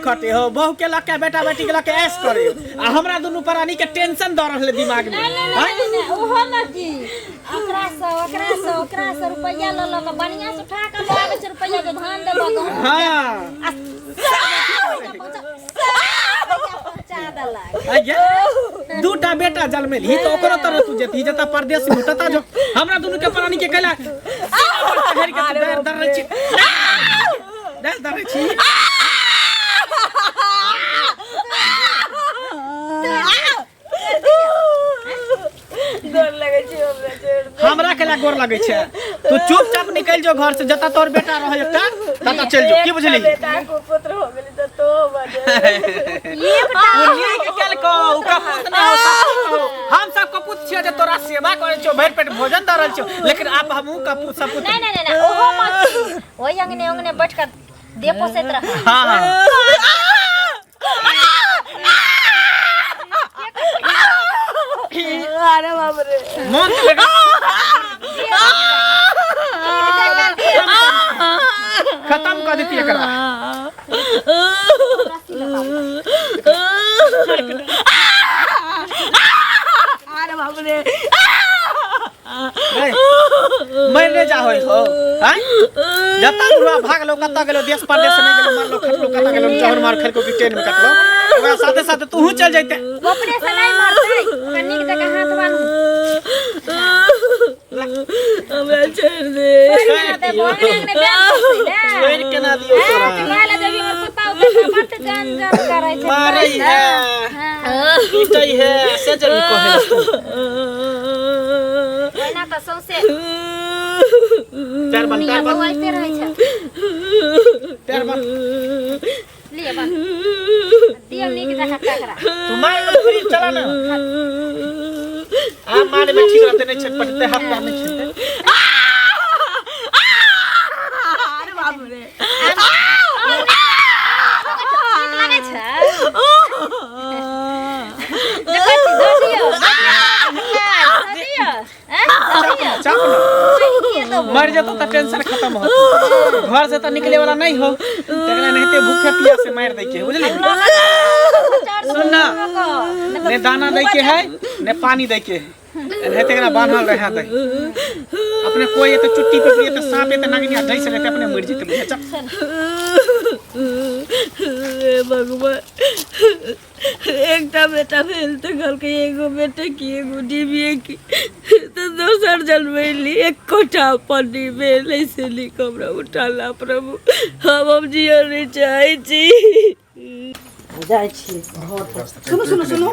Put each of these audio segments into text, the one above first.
खटे हो बहू के लके बेटा बेटी के लके ऐश करे आ हमरा दुनू प्राणी के टेंशन द रहले दिमाग में। नहीं नहीं आँय? नहीं नहीं ओहो में की ओकरा से ओकरा से ओकरा से रुपया ल ल के बढ़िया से उठा के ले आबै छै रुपया जे धान देबऽ गहूम हाँ आ सब रुपैआ पहुँचा सब रुपैआ पहुँचा देलक। आइये दूटा बेटा जन्मेलही तऽ ओकरो तरह तू जेतही जतऽ परदेश में ततऽ जो हमरा दुनू के प्राणी के कैला सीना पर चढ़ि के तू डारि दर्रै छी डारि दर्रै छी। गोर लगै छी हमरा, छोड़ दे। हमरा केला गोर लगै छै? तू चुपचाप निकलि जो घर से, जतऽ तोहर बेटा रहै एकटा ततऽ चलि जो, की बुझली? बेटा को पुत्र हो गेली तऽ तो बजे ओ नीक केलकौ, ओ कपूत नहि हो, सपूत हो। हम सब कपूत छियै जे तोरा सेवा करै छियौ, भरि पेट भोजन दऽ रहल छियौ, लेकिन आब हमहूँ कपूत सपूत। नहीं नहीं नहीं नहीं, ओहो मत ओहि अंगने अंगने बैठ कर दे पोसैत रह। हाँ हाँ अरे बाप रे, मन तऽ लगा खत्म कऽ देती एकरा। अरे बाप रे, मरने जा होय हो हैं जता बुढ़वा भागलो कतऽ गेलो, देश परदेश नहि गेलो, मरलो खटलो कतऽ गेलो, चहर मार खेलको कि ट्रेन में कटलो, ओकरा साथे साथे तूहू चल जैते। अपने से नहीं मरतै, ओकरा नीक जकाँ हाथ बान्हू। हमरा छोड़ दे। छोड़ि देबो, अंगने अंगने बेर पोसै ने। छोड़ि केना दियौ तोरा? कहै लए जेबही हमर पुतहु के बड्ड जन जन करै छै। मारै है, हाँ। पीटै है, से जरूर कहै लए तू। ओहिना तऽ सौंसे पैर बन, दुनिया पैर बन, बौआइते रहै छै। पैर बन। लिअ बन दियौ नीक जकाँ टकरा। तू मार के फिर चला ना, आ मारे में ठीक रहते नहीं छटपटते, हाथ पैर नहीं छटते। अरे बाप रे, नीक लगै छै? देखै छी, दऽ दियौ, दऽ दियौ, दऽ दियौ, आँय, दऽ दियौ। चाप ना, मर जेतो तऽ टेंशन खत्म हो, घर से तऽ निकले वाला नहीं हो, तकरा नहिते भूखे पिया से मार दै के है, बुझली? सुन ना, ने दाना दै के है ने पानी दै के है, एनाहिते एकरा बान्हल रहे दै। अपने कोई एते चुट्टी पिपरी एते सांप एते नागिनिया डसि लेतै, अपने मरि जेतै, बुझलियै? चल। हे भगवान, एकटा बेटा भेल तऽ कहलकै एगो बेटे की एगो डिबिए की, तऽ दोसर जन्मैली, एकोटा अपन नहि भेल। ऐसे नीक हमरा उठा ला प्रभु, हम जियऽ नहि चाहै छी। जाइ छी घर पर। सुनू सुनू सुनू।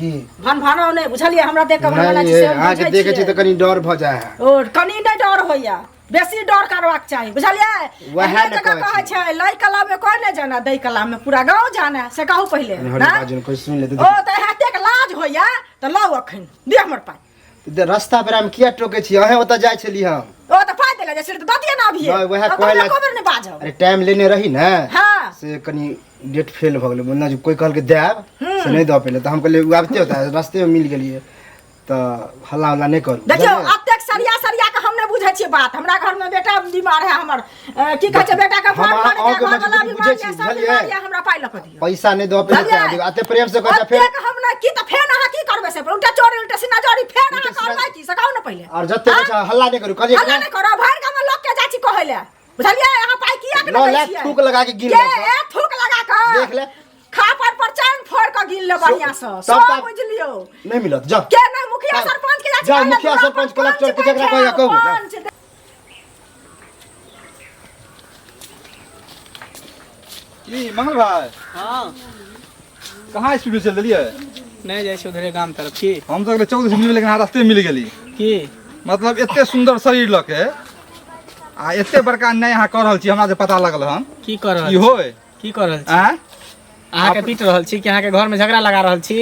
की भन भानो नहि बुझलियै? हमरा देख कऽ भन नहि, अहाँके देखै छी तऽ कनी डर भऽ जाइ है। ओ कनी नहि डर होइया, बेसी डर करबाक चाही, बुझलियै? वएह एहने ने जकाँ कहै कहै छी। छै लै कला मे कोइ नहि जाना, दै कला मे पूरा गाँव जाना, से कहू पहिले हरी ना? बाजू कोई सुनि लेतै। ओ तऽ एतेक लाज होइया तऽ लाउ अखन दिअ हमर पाइ। तऽ रास्ता बेरा मे किया टोकै छी? अहें ओतऽ जाइ छली हम। ओ तऽ पाइ देले जाइ छली तऽ दऽ दिअ ने अभिये। नहि, वएह अब कहै तऽ ला- एको बेर नहि बाजब। अरे टाइम लेने रही ने, हाँ। से कनी डेट फेल भऽ गेलै, बोलना जे कोई कहलकै देब से नहि दऽ पेलै, तऽ हम कहलियै ओ आबिते होता रास्ते मे मिल गेलियै तऽ हल्ला उल्ला नहि करू। देखियौ बुझलियै? अतेक सरिया सरिया के हम नहि बुझै छियै बात। हमरा घर में बेटा बीमार है हमर, की कहै छै, बेटा के हम फोन अहाँ- कर दिया, अहाँके घर वाला मजबूरी बीमार बुझै छी, यऽ, सब बुझलियै? बीमार यऽ, हमरा पाइ लऽ कऽ दियौ। पैसा नहि दऽ पेलै बुझलियै? तें, अते प्रेम से कहै छै फेर अतेक हम नहि की तऽ फेर अहाँ की करबै से उल्टा चोरी उल्टा सीना जोरी फेर अहाँ उल्टा सीना- करबै की से कहू ने पहिले। और जते हाँ? कहै छै हल्ला नहि करू कहलियै। हल्ला नहि करब, भरि गाममे लोक के जाइ छी कहै लए, बुझलियै? अहाँ पाइ किया के लऽ नहि दै ले, छियै? थूक लगा के गिन के ले सब। ए थूक लगा कऽ देख ले। खापर पर चाइन फोड़ कऽ गिन ले बढ़िया से तब सब तक- बुझि लियौ। नहि मिलत, जाउ। के नहि मुखिया जाउ। सरपंच के जाइ छी जाउ, कहै लए, मुखिया दुरा सरपंच, पर कलेक्टर के पंच जकरा कहैया बैठल, कहू, जाउ। पंच की मंगल भाई? हाँ। कहाँ स्पीड में चल देलियै? नहि जाइ छी उधरे गाम तरफ। की हम तऽ चौक दिस मिलबै, लेकिन अहाँ रास्ते मिल गेली। की मतलब एते सुन्दर शरीर लऽ के आ एते बड़का अन्याय अहाँ कऽ रहल छी, हमरा जे पता लगल हन। की कऽ रहल की छी? होय की कऽ रहल छी? आँय? अहाँके पीट रहल छी कि अहाँके घर में झगड़ा लगा रहल छी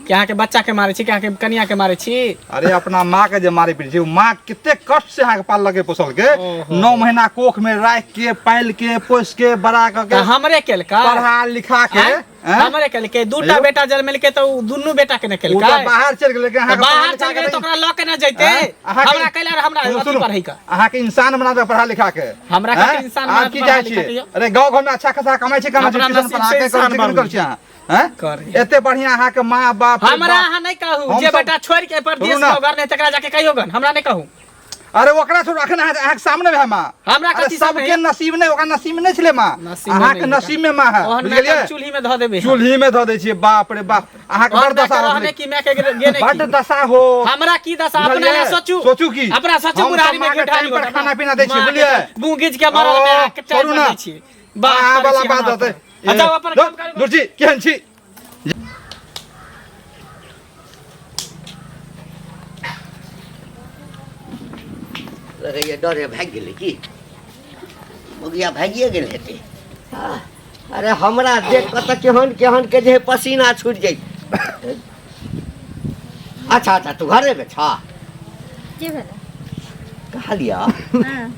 कि अहाँके बच्चा के मारै छी कि अहाँके कनिया के मारै छी? अरे अपना माँ के जे मारे पीटे छी, ओ माँ कते कष्ट से अहाँके पाललकै पोसलकै, ओहो। 9 महीना कोख में राखि के पालि के पोसि के बड़ा कऽ तऽ के हमरे केलकै पढ़ा लिखा के आँय? आँय? हमरे केलकै दूटा हेलो? बेटा जन्मेलकै तऽ उ दुनू बेटा के ने ओ केलकै तऽ बाहर चलि गेलै तऽ अहाँके बाहर चलि गेलै तऽ ओकरा लऽ के ने जैते आँय? अहाँके- हमरा कैला हमरा सुनू, अथी सुनू। पढ़ै के अहाँके इंसान बना दे पढ़ा लिखा के हमरा कथी आँय? इंसान अहाँ बना की पढ़ा चाहै लिखा छियै के यौ? अरे गाँव घर में अच्छा खासा कमाइ छै कमाइ छै अपना ट्यूशन नसीब पढ़ा से के इंसान करै छै कि नहि बनू। करै छै अहाँ आँय? करी। एते बढ़िया अहाँके माँ बाप हमरा बाप- अहाँ नहि कहू हम जे सब- बेटा छोड़ि के परदेश सुनू ना। में घर नहि तकरा जाके कहियो गन हमरा नहि कहू अरे ओकरा छोड़ू अखन अहाँ अहाँके सामने में है माँ हमरा अरे कथी सामने? सबके नसीब नहि ओकरा नसीब में नहि छलै माँ नसीब में अहाँके नहि नसीब में माँ है ओहन बुझि माय के गेलियै चूल्ही में धऽ देबै चूल्ही में धऽ दै छियै बाप रे बाप अहाँके ओहन बड़ माय के दशा रहने हो की माय के गे नहि बड की। दशा हो हमरा की दशा अपना बुझलियै? लए सोचू सोचू की? अपना सोचू हम बुढ़ारी सब में माँ के ढाली टाइम पर होता। खाना पीना दै छियै, माँ के बुझलियै? मुँह घीच के मरल में आके टाइम छोड़ू पर ना। दै छियै बात अहाँ करै वाला छी बात हमरा होतै पर। अच्छा अपन काम करू दुर्जी केहन छी लगैए डरे भागि गेलै की बगिया भागिए गेल हेतै अरे हमरा देख कऽ तऽ केहन केहन के जे है पसीना छूटि जाइ अच्छा अच्छा तू घरेमे छह की भेलै कहलिअ हँ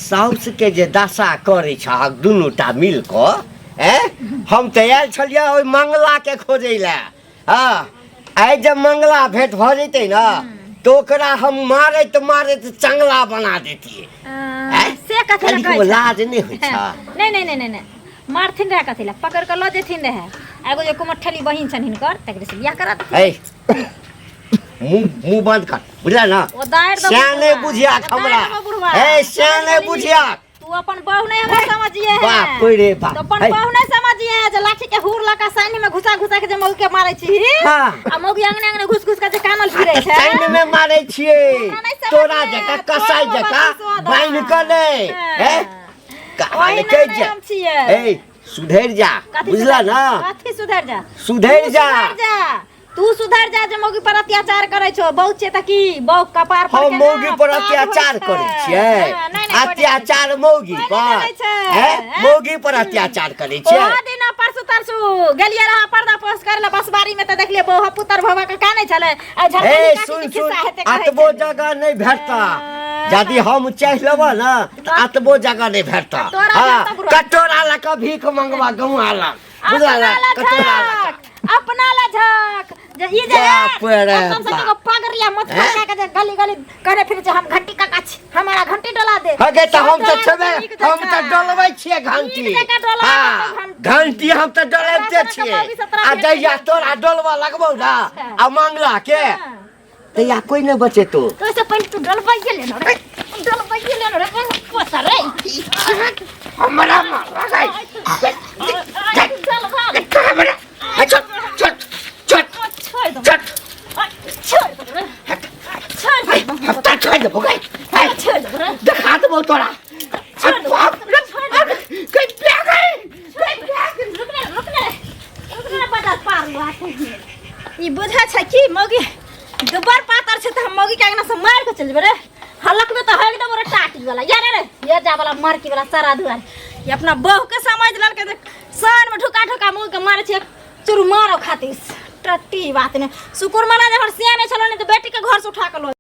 साउसके जे दशा करै छहक दुनू टा मिल कऽ ऐं हम तऽ आयल छलियै ओहि मंगलाके खोजै लए हँ आइ जब मंगला भेंट भऽ जेतै ने तऽ ओकरा हम मारैत मारैत चंगला बना देतियै आँय? से कथी लए कनिको कहै छह? लाज नहि होइ छै नहि नहि नहि नहि नहि मारथिन रहए कथी लए पकड़ि कऽ लऽ जेथिन रहए एगो जे कुमठली बहिन छनि हिनकर तकरे से बियाह करा देथिन ऐ मुँह मुँह बंद कर बुझला ना ओ दारि दबो श्याने बुढ़वा। बुझियाक ओ दारि हमरा दबो बुढ़वा। ए श्याने बुझियाक तू अपन बहू नहीं हमरा समझिए है बाप रे बाप। तो अपन है। बहू नहीं समझिए है जे लाठी के हुर लका सानी में घुसा घुसा के जे मौगी के मारै छी हाँ। आ मौगी अंगने अंगने घुस घुस के जे कानल फिरै छै साइन में मारै छियै हमरा नहि समझ तोरा में जकाँ आयत, कसाई तोरा जकाँ बाबा सुआदा। बान्हि कऽ ले हाँ। हैं कहाँ ओहिना के नहि जा हम छियै। ए सुधरि जा कथी बुझला सुधरि- ना कथी सुधरि जा सुधरि तू जा सुधरि जा तू सुधर जा जे मौगी पर अत्याचार करै छौ बहुत छै तऽ की बहु कपार पर हम के ना मौगी पर पाग होइ अत्याचार छै। करै छियै हाँ, नहि, नहि, कोइ नहि अत्याचार मौगी कोइ नहि पर करै छै। हैं मौगी पर अत्याचार करै छियै ओहो दिना परसू तरसू गेलियै रहा पर्दा पोस करे ला बसबारी में तऽ देखलियै बहु पुतर भवा के कानै छलै आ ए झरकनी काकी सुन के सुन खिस्सा हेतै कहै अतबो छलै। जगह नहि भेटता यदि हम चाहि लेबऽ ने तऽ अतबो जगह नहि भेटता तोरा हाँ भेटतौ बुढ़वा। कटोरा लऽ कऽ भीख मंगवा गौआ लग बुझला अपना ने ला कटोरा लऽ कऽ झक अपना ला झक जे ई जे बाप रे कम से कम बाप। पगड़िया मत हैं? पकड़ा के जे गली गली करे फिर जे हम घंटी काका छी हमारा घंटी डोला दे हगे तऽ हम तऽ सब छेबे नीक हम तऽ जकाँ। डोलबै छियै घंटी नीक जकाँ डोलाबै हाँ छै घंटी। घंटी हम तऽ डोलैबते तोरा सनक छियै मौगी सब तोरा आ भेट जहिया गेल। तोरा डोलबऽ लगबौ ने अच्छा। आ मंगला के हाँ। तहिया कोई नहि बचेतो तो से पहले तू डलवाइए लेना रे डलवाइए लेना रे पोता रे हमरा मार गई डलवा हमरा छोट छोट छोट छोड़ दो छोट छोड़ दो रे छोड़ दो हफ्ता छोड़ देबो गई छोड़ दो रे देखा देबो तोरा छोड़ दो बाप रे छोड़ दो गई प्या गई रुक ना रुक ना रुक ना बड़ा पार हुआ ई बुझा छै कि मौगी दुबर पातर छै तऽ हम मौगी के अंगना से मारि के चलि जेबै रे हलक में तऽ हगि देबो रे टाटी वाला या रे रे ये जा वाला मरकी वाला सारा दुआर ई अपना बहू के समझ लेलकै जे सान में ढुका ढुका मुँह के मारे छै चुरमारो खातिर टट्टी बात ने शुकुर मना जे हमर सियाने छलो ने तऽ बेटी के घर से उठा के लो